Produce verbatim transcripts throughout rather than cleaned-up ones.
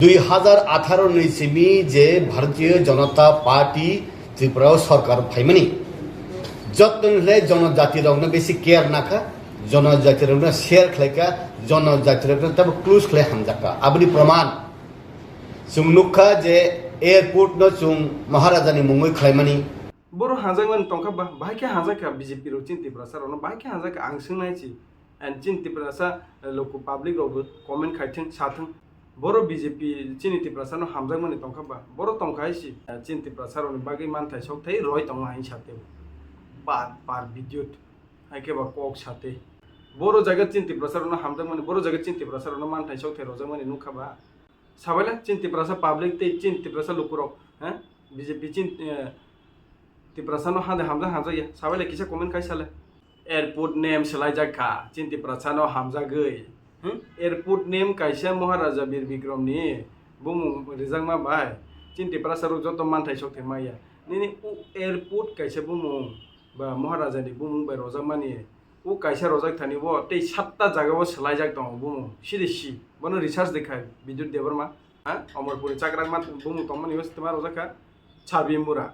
Dui hazar atharo ni simi je Bharatiya Janata Party Tripura o sorkar phaimani, jotoni le jonojati rokno besi care nakha, jonojati rokno share khlaikha, jonojati rokno tabo close khlai hamjakha. Aboni proman chwng nukha je airport no chwng Maharaja ni mungwi khlaimani. Boro hanjakmani tongkha ba, bahai khe hanjakha B J P rok chini Tiprasa rokno, bahai khe hanjakha ang swngnai si. And chini Tiprasa, eh, loko public rokbo comment khaithwng, sathwng. Boro B J P chini Tiprasa no hamjakmani tongkha ba, boro tongkha hai si. Eh, chini Tiprasa rokni bagwi manthai sokthai roi tongo hai sate. Bar bar bidyut, hai khe ba kok sate. Boro jaga chini Tiprasa rokno hamjakmani, boro jaga chini Tiprasa rokno manthai sokthai rojakmani nukha ba. Sabaila chini Tiprasa public tei chini Tiprasa lukurok, ha? B J P chini, eh, Tiprasa no hande hamjak hamjak ya. Sabaila kisa comment khai sale. Airport name swlaijak kha, chini Tiprasa no hamjagwi. Hmm? Airport name kaisa Maharaja Bir Bikram ni bumung rijakma bai. Chini Tiprasa rok joto manthai sok thai maya. Nini u airport kaisa bumung ba Maharaja ni bumung bai rojakmani. U kaisa rojak thani bo tei satta jaga o swlaijak tongo bumung. Siri si. Bono research de khai Bidyut Debbarma. Ha? Omorpuri chakrakma bumung tongmani o twma rojak kha. Chabi Mura.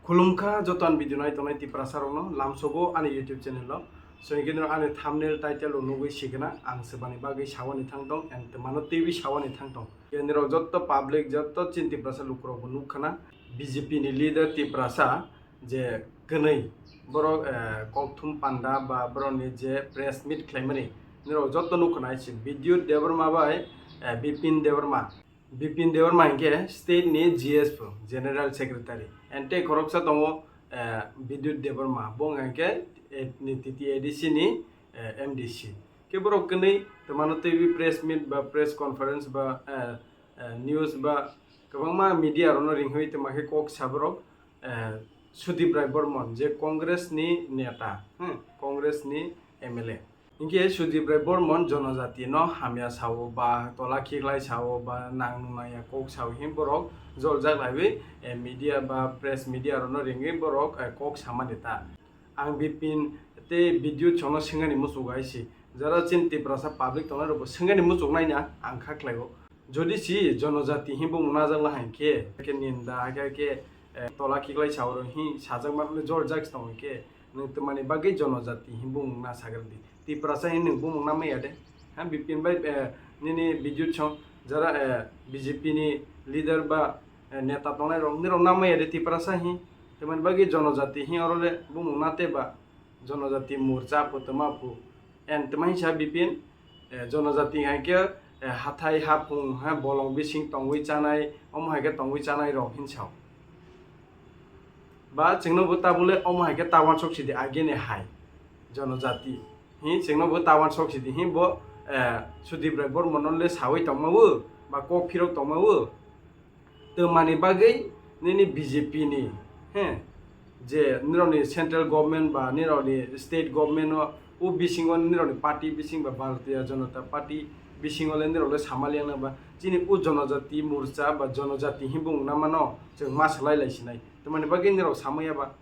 Khulumkha joto ani video nai tongnai Tiprasa rokno lamsogo ani YouTube channel o. Chwng khe nw ani thumbnail title rok nugwi sikena ang swbani bagwi sawani thang tong and twmano twiwi sawani thang tong. Nirok joto public joto chini Tiprasa lukurok bo nukkhana B J P ni leader Tiprasa je kwnwi borok, eh, kokthum panda ba borokni je press meet khlaimani nirok joto nukkhana si Bidyut Debbarma bai, eh, Bipin Debbarma. Bipin Debbarma hinkhe state ni G S po, General Secretary. And tei khoroksa tongo, eh, Bidyut Debbarma. Bo wngkha hinkhe, eh, ni T T A D C ni, eh, M D C. Khe borok kwnwi twmano twiwi press meet ba press conference ba, eh, eh, news ba kwbangma media rokno ringwi twma khe kok sa borok, eh, Sudip Rai Bormon je Congress ni neta, hmm, Congress ni M L A. Hinkhe Sudip Rai Bormon jonojati no hamya sao ba tola khiklai sao ba nang nung nang ya kok sao hin borok joljak laiwi, eh, media ba press media rokno ringwi borok, eh, kok samani ta. Ang Bipin tei Bidyut chwngno swngani muchungo hai si. Jara chini Tiprasa public tongnai rokbo swngani muchungnai na ang kha khlaio. Jodi si jonojati hinwi bumung najakla hai khe, khe ninda, khe, khe, eh, tola khiklai sao rok hin sajak ma joljak tong khe, nwng twmani bagwi jonojati hinwi bumung na sagra di? Tiprasa hinwi nwng bumung na maya de? Ha, Bipin bai, eh, nini Bidyut chwng jara, eh, B J P ni leader ba, eh, neta tongnai rok, nirok na maya de Tiprasa hinwi? Twmani bagwi jonojati hinwi oro le bumung na te ba? Jonojati morcha pho twma pho. And twma hinsa Bipin, eh, jonojati hai khe, eh, hathai haphung, ha, bolong bising tongwi chanai, omo hai khe tongwi chanai rok hinsa. Ba chwngno bo tabule omo hai khe ta wansok sidi agene hai. Jonojati. Hi, chwngno bo ta wansok sidi. Hi bo, eh, Sudip Rai Bormon no le sawi tongma o, ba kok phirok tongma o. Twmani bagwi nini B J P ni, he, je nirokni central government ba nirokni state government o, o bisingo nirokni party bising ba Bharatiya Janata Party bisingo le nirok le samaliya na ba chini o jonojati morcha ba jonojati hinwi bumung na mano chwng ma swlai lai sinai. Twmani bagwi nirok samaya ba?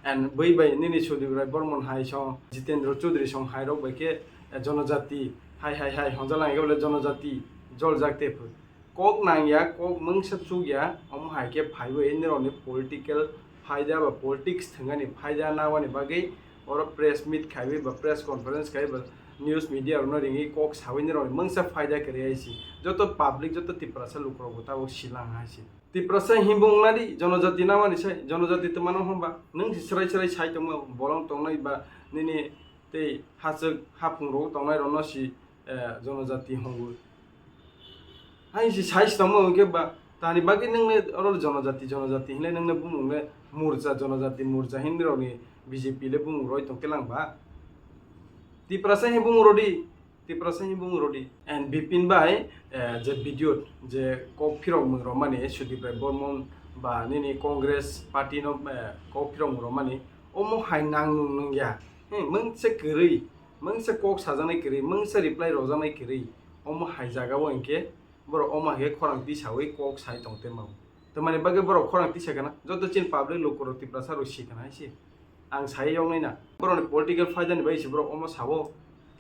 And bui bai nini Sudip Rai Bormon hai song, Jitendra Chaudhary song hai rok bai khe, eh, jonojati hai, hai, hai honjalang khe bole jonojati joljak te phu. Kok nang ya, kok mungsa chuk ya, omo hai khe phaiwi nirokni political phaida ba politics thwngani phaida nabani bagwi oro press meet khaiwi ba press conference khaiwi ba news media rokno ringwi kok sawi nirokni mungsa phaida kwrwi hai si. Joto public, joto Tiprasa lukurok bo tabuk silang hai si. Tiprasa hinwi bumung nadi, jonojati namani sai, jonojati twmano hwnba nwng si srai srai sai tongma bolong tongnai ba nini tei hachwk haphung rok tongnai rokno si, eh, jonojati hwngo. Hai si sai si tongma hwnkhe ba tani bagwi nwng le oro jonojati, jonojati hinle nwng le bumung le morcha, jonojati morcha hinwi rokni B J P le bumung roi tong khe lang ba? Tiprasa hinwi bumung rodi. Tiprasa hinwi bumung rodi. And Bipin bai, eh, je Bidyut, je kok phirok mung romani, Sudip Rai Bormon ba nini Congress party no, eh, kok phirok mung romani, omo hai nang nung nung ya. Hmm, mungsa kwrwi, mungsa kok sajaknai kwrwi, mungsa reply rojaknai kwrwi, omo hai jaga o hinkhe borok omo hai khe khorang tisawi kok sai tong te mao. Twmani bagwi borok khorang tisa gana. Joto chini public lukurok Tiprasa rok si gana hai se. Ang sai yoknai na. Borokni political phaidani bai se borok omo sao.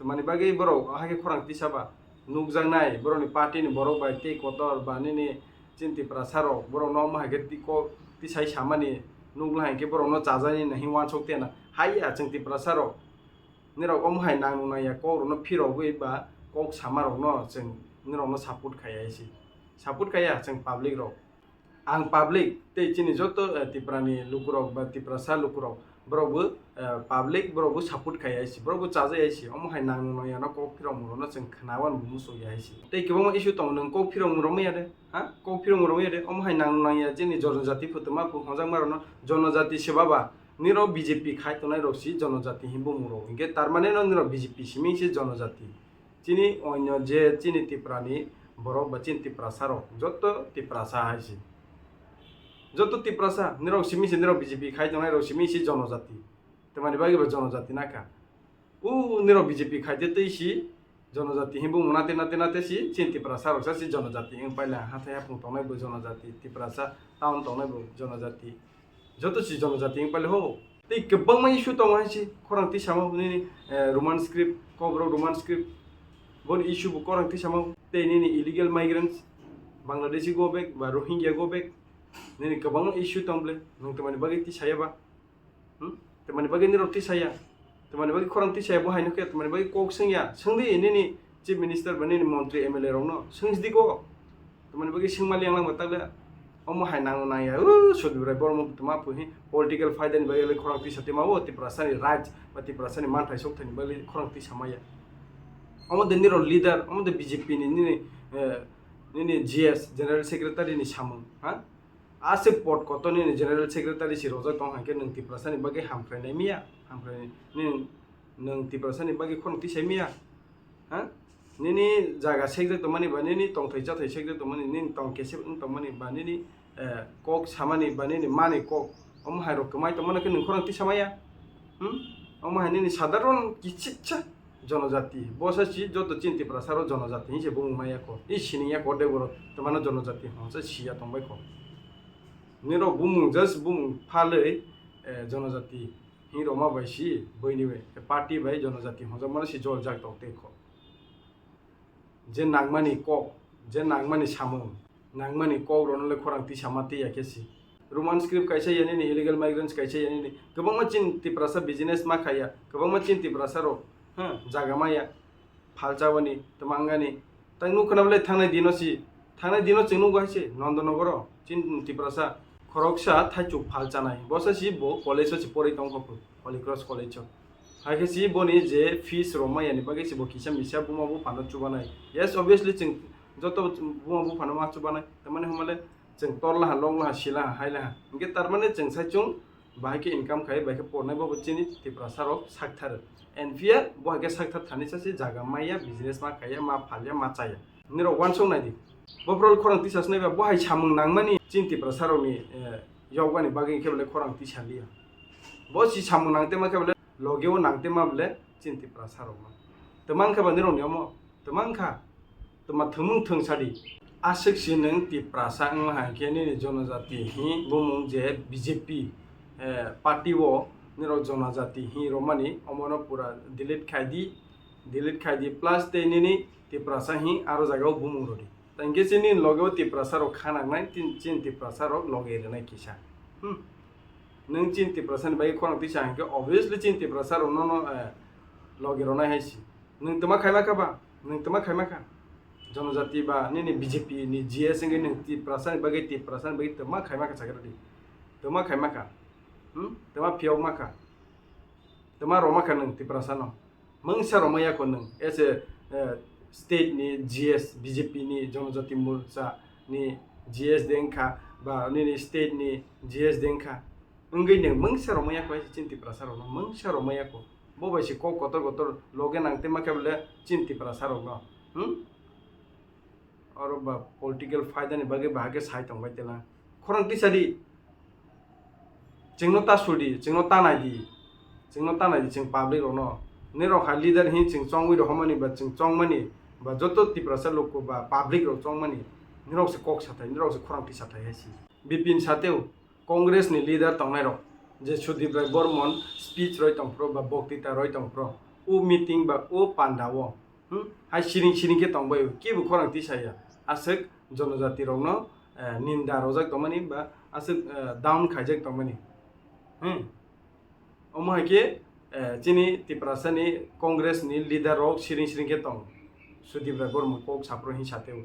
Twmani bagwi borok hai khe khorang tisa ba. nukjaknai borokni party ni borok bai tei kotor ba nini chini Tiprasa rok borokno omo hai khe tiko tisai samani nukla hai khe borokno chajani na himwi uansuk tena. Haiya chwng Tiprasa rok nirok omo hai nang nung nangya kok rokno phirogwi ba kok sama rokno chwng nirokno support khaiya isi. Support khaiya chwng public rok. Ang public tei chini joto, eh, Tiprani lukurok ba Tiprasa lukurok, borokbo, eh, public, borokbo support khai aisi, borokbo chajai aisi, omo hai nang nung nangya no kok phirok mung rokno chwng khnawan bo muchuk ya aisi. Tei kwbangma issue tongo, nwng kok phirok mung rok manya de, ha? Kok phirok mung rok manya de, omo hai nang nung nangya chini jonojati phutu ma phu hwnjakma rokno, jonojati se baba, nirok B J P khai tongnai rok si jonojati hinwi bumung rok, hinkhe tar mane no nirok B J P simi se jonojati. Chini onyo je chini Tiprani borok ba chini Tiprasa rok joto Tiprasa hai si. Joto Tiprasa, nirok simi se, nirok B J P khai tongnai rok simi se jonojati. Tamani bagwi ba jonojati na kha. U nirok B J P khai de tei si jonojati hinwi nate nate nate si chini Tiprasa rok sa si jonojati wng paila hathai hapung tongnai bo jonojati, Tiprasa town tongnai bo jonojati. Joto si jonojati wng paile ho. Tei kwbangma issue tongo hai se, khorang tisamo nini, eh, Roman script, kok rok Roman script, boni issue bo khorang tisamo. Tei nini illegal migrants, Bangladeshi go back ba Rohingya go back, nini kwbangma issue tong bole, nwng tamani bagwi tisaya ba? Hmm? Tamani bagwi nirok tisaya? Tamani bagwi khorang tisaya bo haino khe, tamani bagwi kok swngya? Swngdi nini Chief Minister ba nini montri M L A rokno swngsdi kok. Tamani bagwi swngma liang langma takle omo hai nang nangya, o Sudip Rai Borma tma phuhi political faida ni bagwi le khorang tisa tma o Tiprasa ni right ba Tiprasa ni manthai sok thani bagwi khorang tisa maya. Omo de nirok leader, omo de B J P ni nini, eh, nini G S General Secretary ni samung, ha? Aswk pot kotor nini General Secretary si rojak tong hai khe nwng Tiprasa ni bagwi hamkrai nai miya, hamkrai nini nwng Tiprasa ni bagwi khorang tisa miya. Ha? Nini jaga sekjak tongmani ba, nini tongthai chathai sekjak tongmani, nini tong kesep wng tongmani ba, nini, eh, kok samani ba, nini mani kok, omo hai rok kwmai tongmani khe nwng khorang tisa maya? Hmm? Omo hai nini sadharon kichitsa jonojati. Bosa si joto chini Tiprasa rok jonojati hinwi se bumung maya kho. I sini ya kho de borok twmano jonojati hwnsa siya tongbai kho. Nirok bumung just bumung phalwi, eh, jonojati. Hinwi rwma bai si, buini bai, party bai jonojati hwnjakmano si joljak tong tei kho. Je nangmani kok, je nangmani samung, nangmani kok rokno le khorang tisama tei ya khe si. Roman script kaisa ya nini, illegal migrants kaisa ya nini. Kwbangma chini Tiprasa business ma khaiya, kwbangma chini Tiprasa rok, ha, jaga maya. Phalchawani, twmangani. Tang nuk khna bwle thangnai dino si, thangnai dino chwng nukgo hai se, Nondonogoro, chini Tiprasa, khoroksa thaichuk phalchanai. Bosa si bo college o si porwi tong kho, Holy Cross College o. Hai khe si boni je fees rwma yani bagwi si bo kisa misa buma buphano chubanai. Yes, obviously chwng joto buma buphano ma chubanai. Tamani hwnmale chwng torlaha, longlaha, silaha, hailaha. Hinkhe tarmani chwng sai chwng bahai khe income khai, bahai khe pornai, bobo chini Tiprasa rok sakthar. N P R bo hai khe sakthar thani sa se jaga maya, business ma khaiya, ma phalya, ma chaya. Nirok uansuk nai di. Bo borok khorang tisa se nai ba, bo hai samung nangmani chini Tiprasa rokni, eh, yokbani bagwi khe bole khorang tisa liya. Bo si samung nang tema khe bole loge o nang tema bole chini Tiprasa rokno. Twmang khe ba nirokni omo. Twmang kha, twma thwngmung thwng sadi. Aswk si nwng Tiprasa wng hai khe nini jonojati hi bumung je B J P, eh, party o nirok jonojati hi romani omono pura delete khai di, delete khai di, plus tei nini Tiprasa hi aro jaga o bumung rwdi. Tei hinkhe chini loge o Tiprasa rok kha nangnai, tin-, chini Tiprasa rok loge rwnai kisa. Hmm. Nwng chini Tiprasa ni bagwi khorang tisa hinkhe obviously chini Tiprasa rok nono, eh, loge rwnai hai si. Nwng twma khaima kha ba? Nwng twma khaima kha? Jonojati ba nini B J P ni G S wngwi nwng Tiprasa ni bagwi, Tiprasa ni bagwi twma khaima kha, chagra di. Twma khaima kha. Hmm? Twma phiyok ma kha. Twma rwma kha nwng Tiprasa no. Mungsa rwma ya kho nwng. As a, eh, state ni G S, B J P ni Jonojati Morcha ni G S de wngkha, ba nini state ni G S de wngkha. Wngwi nwng mungsa rwma ya kho, chini Tiprasa rokno mungsa rwma ya kho. Bo bai se kok kotor kotor loge nang tema khe bole chini Tiprasa rokno. Hmm? Oro ba political faida ni bagwi bahai khe sai tong bai tela. Khorang tisa di. Chwngno ta sul di, chwngno ta nai di. Chwngno ta nai di, chwng public rokno. Nirok ha leader hin chwng chongwi rohormani ba chwng chongmani ba joto Tiprasa luku ba public rok chongmani. Nirok se kok sathai, nirok se khorang tisa thai hai si. Bipin sateo Congress ni leader tongnai rok je Sudip Rai Bormon speech roi tong phro ba boktita roi tong phro, o meeting ba o panda o Hmm? Hai siring siring khe tongbai, kebo khorang tisaya. Aswk jonojati rokno, eh, ninda rojak tongmani ba aswk, eh, down khaijak tongmani. Hmm? Omo hai khe, eh, chini Tiprasa ni Congress ni leader rok siring siring khe tong. Sudip Rai Borma kok sapro hin sateo.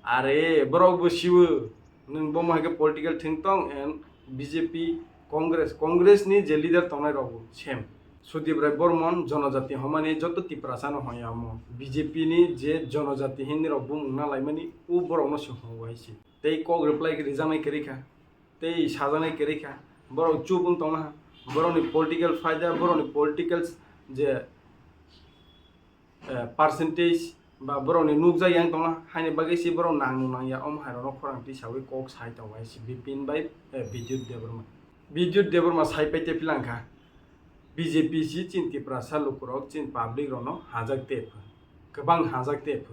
Are borok bo siwo, nwng bomo hai khe political thwng tong and B J P, Congress, Congress ni je leader tongnai rok bo same. Sudip Rai Bormon jonojati homani joto Tiprasa no hoya omo. B J P ni je jonojati hinwi rok bumung na laimani, u borok no se hono hai se. Tei kok reply khe rijaknai kwrwi kha. Tei sajaknai kwrwi kha. Borok chup wng tongma ha. Borokni political faida, borokni political je, eh, percentage ba borokni nukjak yang tongma haini bagwi se borok nangno nangya omo hai rokno khorang tisawi kok sai tongo hai se Bipin bai, eh, Bidyut Debbarma. Bidyut Debbarma sai pai te philang kha, B J P si chini Tiprasa lukurok chini public rokno hajak te pho, kwbang hajak te pho.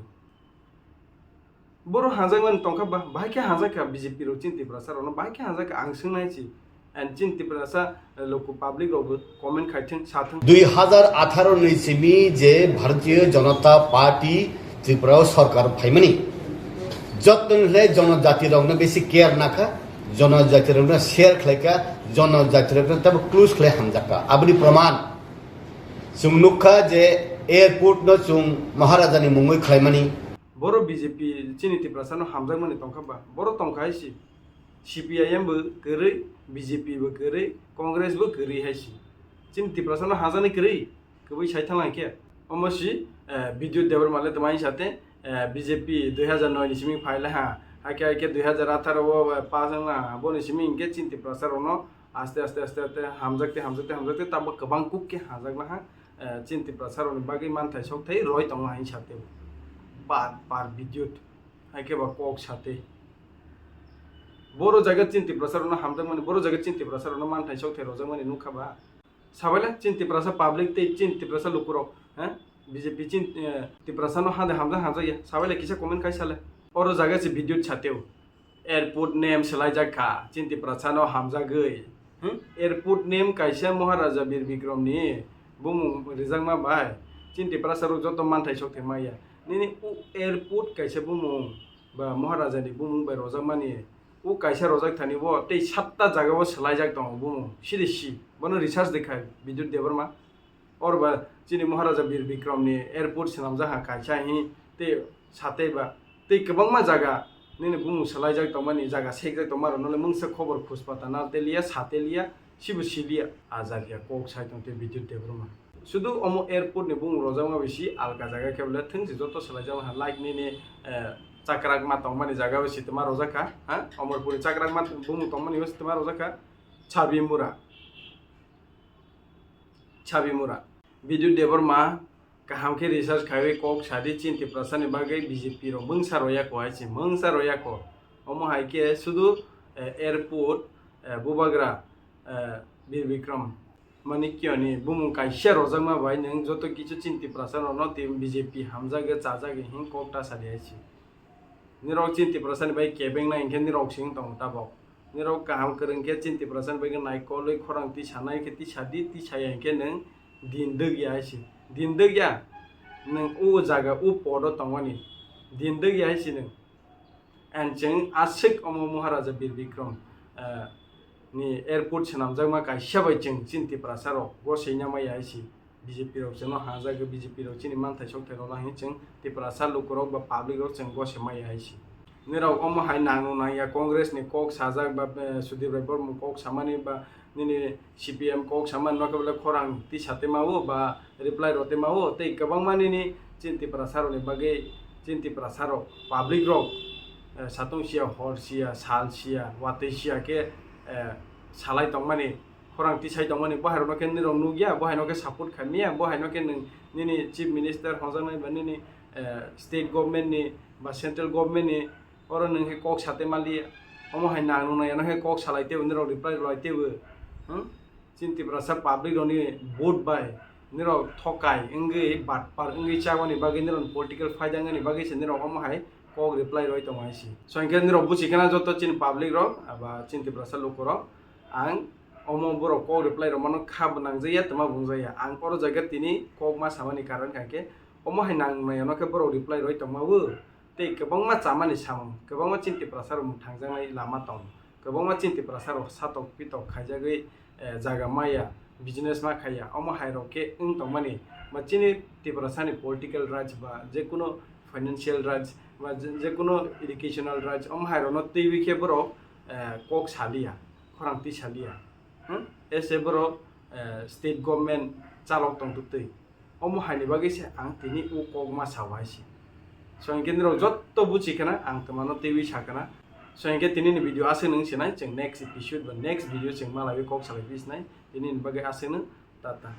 Borok hajakmani tongkha ba, bahai khe hajakha B J P rok chini Tiprasa rokno, bahai khe hajakha ang swngnai si. And chini Tiprasa, eh, luku public rokbo comment khaithwng, sathwng. Dui hazar atharo ni simi je Bharatiya Janata Party Tripura o sorkar phaimani, jotoni le jonojati rokno besi care nakha, jonojati rokno share khlaikha, jonojati rokno tabo close khlai hamjakha. Aboni proman chwng nukha je airport no chwng Maharaja ni mungwi khlaimani. Boro B J P chini Tiprasa no hamjakmani tongkha ba? Boro tongkha hai si. C P I M bo kwrwi, B J P bo kwrwi, Congress bo kwrwi hai si. Chini Tiprasa no hajaknai kwrwi, kwbwi sai thanglang khe. Omo si, eh, Bidyut Debbarma le tongmani sate, eh, B J P dui hazar noi ni simi phai le ha. Hai khe, hai khe dui hazar atharo o, eh, pass wng la ha. Boni simi hinkhe chini Tiprasa rokno aste, aste, aste, aste hamjakte, hamjakte, hamjakte, tamo kwbang kuk khe hamjakna ha, eh, chini Tiprasa rokni bagwi manthai sokthai roi tongo hai sate. Par, par Bidyut, hai khe ba kok sate. Boro jaga chini Tiprasa rokno hamjakmani, boro jaga chini Tiprasa rokno manthai sokthai rojakmani nukha ba? Sabaila chini Tiprasa public tei chini Tiprasa lukurok, eh, B J P chini, eh, Tiprasa no hade hamjak hamjakya, sabaila kisa comment khai sale. Oro jaga se Bidyut sateo. Airport name swlaijak kha, chini Tiprasa no hamjagwi. Hmm? Airport name kaisa Maharaja Bir Bikram ni bumung rijakma bai. Chini Tiprasa rok joto manthai sokthai maya. Nini u airport kaisa bumung ba Maharaja ni bumung bai rojakmani. U kaisa rojak thani bo tei satta jaga o swlaijak tongo bumung. Siri si. Bono research de khai Bidyut Debbarma. Oro ba chini Maharaja Bir Bikram ni airport swnamjak ha kaisa hi tei satei ba tei kwbangma jaga nini bumung swlaijak tongmani, jaga sekjak tongma rokno le mungsa khobor khuspata nal teliya, sateliya, sibo siliya. A jaga kok sai tong tei Bidyut Debbarma. Sudu omo airport ni bumung rojakma bisi alka jaga khe bole thwngsi joto swlaijak ha, like nini, eh, chakrakma tongmani jaga o sitema rojak kha, ha? Omorpur ni chakrakma bumung tongmani o sitema rojak kha. Chabimura. Chabimura. Bidyut Debbarma kaham khe research khaiwi kok sadi chini Tiprasa ni bagwi B J P rok mungsa roya ko hai se, mungsa roya ko. Omo hai khe sudu, eh, airport, eh, bubagra, eh, Bir Bikram Manikya ni bumung kaisa rojakma bai nwng joto kichu chini Tiprasa rokno tei B J P hamjagwi chajagwi hin kok ta sadi hai se. Nirok chini Tiprasa ni bai kebeng nai hinkhe nirok sing tongo tabok. Nirok kaham kwrwng khe chini Tiprasa ni bai naikolwi khorang tisa nai khe tisa di, tisaya hinkhe nwng din dwgya hai se. Din dwgya nwng o jaga o podo tongmani. Din dwgya hai se nwng. And chwng aswk omo Maharaja Bir Bikram, eh, ni airport swnamjakma kaisa bai chwng chini Tiprasa rok gosei namaya hai se. B J P rok chwngno hajagwi, B J P rok chini manthai sokthai rokno hinwi chwng Tiprasa lukurok ba public rok chwng gose maya hai se. Nirok omo hai nangno nangya Congress ni kok sajak ba, eh, Sudip Rai Bormung kok samani ba nini C P M kok samani no khe bole khorang tisa tei mao ba reply rok tei mao tei kwbangma nini chini Tiprasa rokni bagwi chini Tiprasa rok public rok, eh, satung sia, hor sia, sal sia, watwi sia khe, eh, salai tongmani. Khorang tisai tongmani, bo hai rokno khe nini rok nukya, bo hai no khe support khaimya, bo hai no khe nwng nini chief minister hongjaknai ba nini, eh, state government ni ba central government ni oro nwng khe kok sate mali, omo hai nang nung nai ano khe kok salai tebo, nini rok reply rwlai tebo. Hmm? Chini Tiprasa public rokni vote bai nini rok thokai wngwi batpar wngwi chagoni bagwi nini rok political phaida wngani bagwi se nini rok omo hai kok reply rwlai tongo hai se. So hinkhe nini rok buchi khana joto chini public rok aba chini Tiprasa lukurok ang omo borok kok reply rwmano kha bo nangjaya, twma bo wngjaya. Ang oro jaga tini kok ma samani karon kha khe Omo hai nang nai ano khe borok reply roi tongma o. Tei kwbangma chamani samung, kwbangma chini Tiprasa rok mwthangjaknai lama tong, kwbangma chini Tiprasa rok satok pitok khaijagwi, eh, jaga maya, business ma khaiya, omo hai rok khe wng tongmani, ba chini Tiprasa ni political rights ba je kuno financial rights ba je, je kuno educational rights, omo hai rok no twiwi khe borok, eh, kok saliya, khorang twi saliya. Hmm? Ese borok, eh, state government chalok tong twi. Omo haini bagwi se ang tini o kok ma sao hai se. So hinkhe nirok jotto buchi khna ang twmano twiwi sa khna. So hinkhe tini ni video aswk nung sinai, chwng next episode ba next video chwng malaiwi kok salai bisnai. Tini ni bagwi aswk nung, tata.